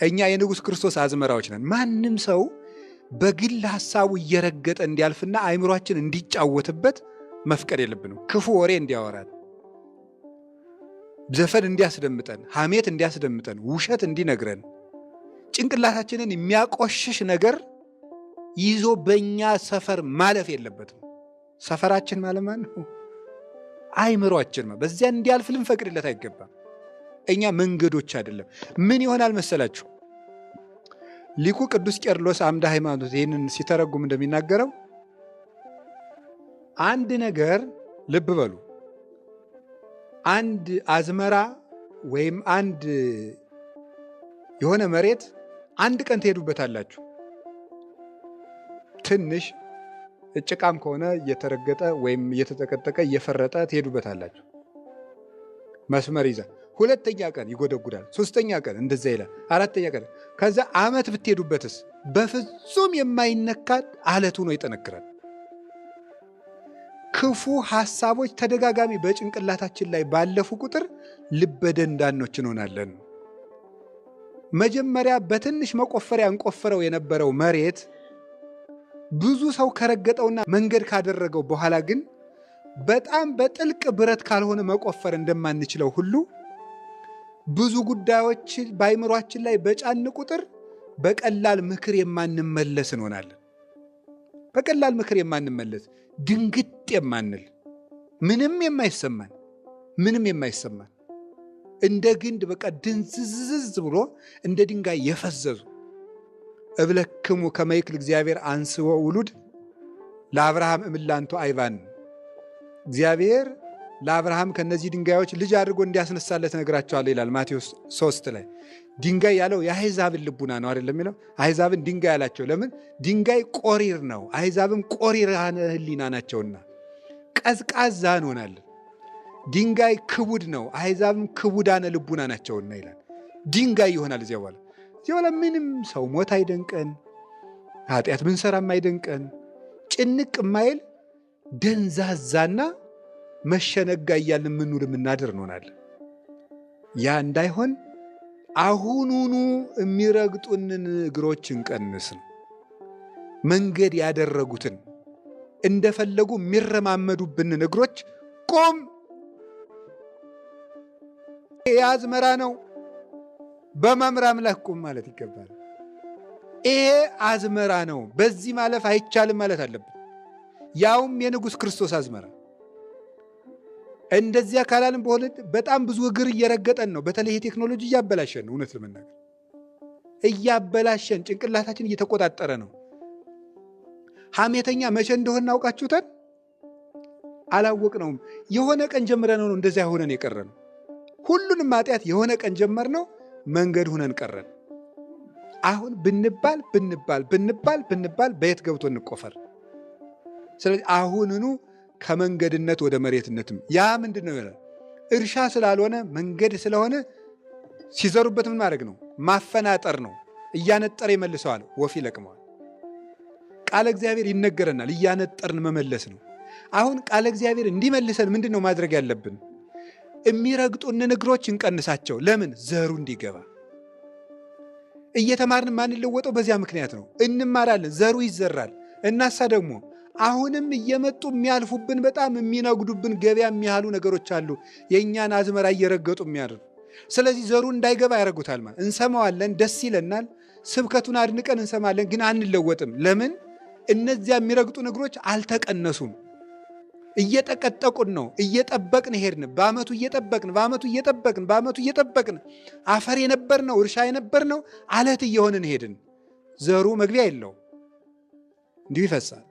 እኛ የንጉሥ ክርስቶስ አዝመራዎች ነን። ማንም ሰው በግል ሐሳቡ እየረገጠ እንዲያልፍና አእምሯችን እንዲጫወትበት መፍቀድ የለብንም። ክፉ ወሬ እንዲያወራን፣ ዘፈን እንዲያስደምጠን፣ ሐሜት እንዲያስደምጠን፣ ውሸት እንዲነግረን፣ ጭንቅላታችንን የሚያቆሽሽ ነገር ይዞ በእኛ ሰፈር ማለፍ የለበትም። ሰፈራችን ማለት ማን ነው? አእምሯችን። በዚያ እንዲያልፍ ልንፈቅድለት አይገባም። እኛ መንገዶች አይደለም። ምን ይሆናል መሰላችሁ? ሊቁ ቅዱስ ቄርሎስ አምደ ሃይማኖት ይህንን ሲተረጉም እንደሚናገረው አንድ ነገር ልብ በሉ፣ አንድ አዝመራ ወይም አንድ የሆነ መሬት አንድ ቀን ትሄዱበታላችሁ። ትንሽ ጭቃም ከሆነ እየተረገጠ ወይም እየተጠቀጠቀ እየፈረጠ ትሄዱበታላችሁ። መስመር ይዛ ሁለተኛ ቀን ይጎደጉዳል። ሶስተኛ ቀን እንደዛ ይላል። አራተኛ ቀን ከዛ ዓመት ብትሄዱበትስ በፍጹም የማይነካ አለት ሆኖ ይጠነክራል። ክፉ ሐሳቦች ተደጋጋሚ በጭንቅላታችን ላይ ባለፉ ቁጥር ልበደንዳኖች እንሆናለን። መጀመሪያ በትንሽ መቆፈሪያ እንቆፍረው የነበረው መሬት ብዙ ሰው ከረገጠውና መንገድ ካደረገው በኋላ ግን በጣም በጥልቅ ብረት ካልሆነ መቆፈር እንደማንችለው ሁሉ ብዙ ጉዳዮች በአይምሯችን ላይ በጫን ቁጥር በቀላል ምክር የማንመለስ እንሆናለን። በቀላል ምክር የማንመለስ፣ ድንግጥ የማንል፣ ምንም የማይሰማን፣ ምንም የማይሰማን፣ እንደ ግንድ በቃ ድንዝዝዝ ብሎ እንደ ድንጋይ የፈዘዙ። እብለክሙ ከመ ይክል እግዚአብሔር አንስቦ ውሉድ ለአብርሃም እምላንቱ አይባን፣ እግዚአብሔር ለአብርሃም ከነዚህ ድንጋዮች ልጅ አድርጎ እንዲያስነሳለት ነግራቸዋለሁ ይላል ማቴዎስ 3 ላይ። ድንጋይ ያለው የአሕዛብን ልቡና ነው አይደለም የሚለው? አሕዛብን ድንጋይ ያላቸው ለምን? ድንጋይ ቆሪር ነው፣ አሕዛብም ቆሪራነ ሕሊና ናቸውና ቀዝቃዛ እንሆናለን። ድንጋይ ክቡድ ነው፣ አሕዛብም ክቡዳነ ልቡና ናቸውና ይላል። ድንጋይ ይሆናል። እዚያ በኋላ ምንም ሰው ሞት አይደንቀን፣ ኃጢአት ብንሰራም አይደንቀን፣ ጭንቅ የማይል ደንዛዛና መሸነጋ እያልን የምንውል የምናድር እንሆናለን። ያ እንዳይሆን አሁኑኑ የሚረግጡንን እግሮች እንቀንስ ነው። መንገድ ያደረጉትን እንደፈለጉ የሚረማመዱብንን እግሮች ቁም፣ የአዝመራ ነው፣ በመምህር አምላክ ቁም ማለት ይገባል። ይሄ አዝመራ ነው፣ በዚህ ማለፍ አይቻልም ማለት አለብን። ያውም የንጉሥ ክርስቶስ አዝመራ። እንደዚያ ካላልን በሆነ በጣም ብዙ እግር እየረገጠን ነው። በተለይ የቴክኖሎጂ እያበላሸን ነው። እውነት ለመናገር እያበላሸን ጭንቅላታችን እየተቆጣጠረ ነው። ሐሜተኛ መቼ እንደሆነ አውቃችሁታል? አላወቅነውም። የሆነ ቀን ጀምረነው ነው እንደዚያ ሆነን የቀረነው። ሁሉንም ኃጢአት የሆነ ቀን ጀመርነው፣ መንገድ ሁነን ቀረን። አሁን ብንባል ብንባል ብንባል ብንባል በየት ገብቶ እንቆፈር? ስለዚህ አሁንኑ ከመንገድነት ወደ መሬትነትም ያ ምንድን ነው ይላል። እርሻ ስላልሆነ መንገድ ስለሆነ ሲዘሩበት ምን ማድረግ ነው? ማፈናጠር ነው። እያነጠረ ይመልሰዋል፣ ወፍ ይለቅመዋል። ቃለ እግዚአብሔር ይነገረናል፣ እያነጠርን መመለስ ነው። አሁን ቃለ እግዚአብሔር እንዲመልሰን ምንድን ነው ማድረግ ያለብን? የሚረግጡንን እግሮች እንቀንሳቸው። ለምን? ዘሩ እንዲገባ። እየተማርን ማንለወጠው በዚያ ምክንያት ነው። እንማራለን፣ ዘሩ ይዘራል። እናሳ ደግሞ አሁንም እየመጡ የሚያልፉብን በጣም የሚነግዱብን ገበያ የሚያህሉ ነገሮች አሉ፣ የእኛን አዝመራ እየረገጡ የሚያደርጉ። ስለዚህ ዘሩ እንዳይገባ ያደርጉታል። ማለት እንሰማዋለን፣ ደስ ይለናል፣ ስብከቱን አድንቀን እንሰማለን፣ ግን አንለወጥም። ለምን? እነዚያ የሚረግጡን እግሮች አልተቀነሱም። እየጠቀጠቁን ነው። እየጠበቅን ሄድን። በአመቱ እየጠበቅን፣ በአመቱ እየጠበቅን፣ በአመቱ እየጠበቅን አፈር የነበር ነው፣ እርሻ የነበር ነው፣ አለት እየሆንን ሄድን። ዘሩ መግቢያ የለው፣ እንዲሁ ይፈሳል።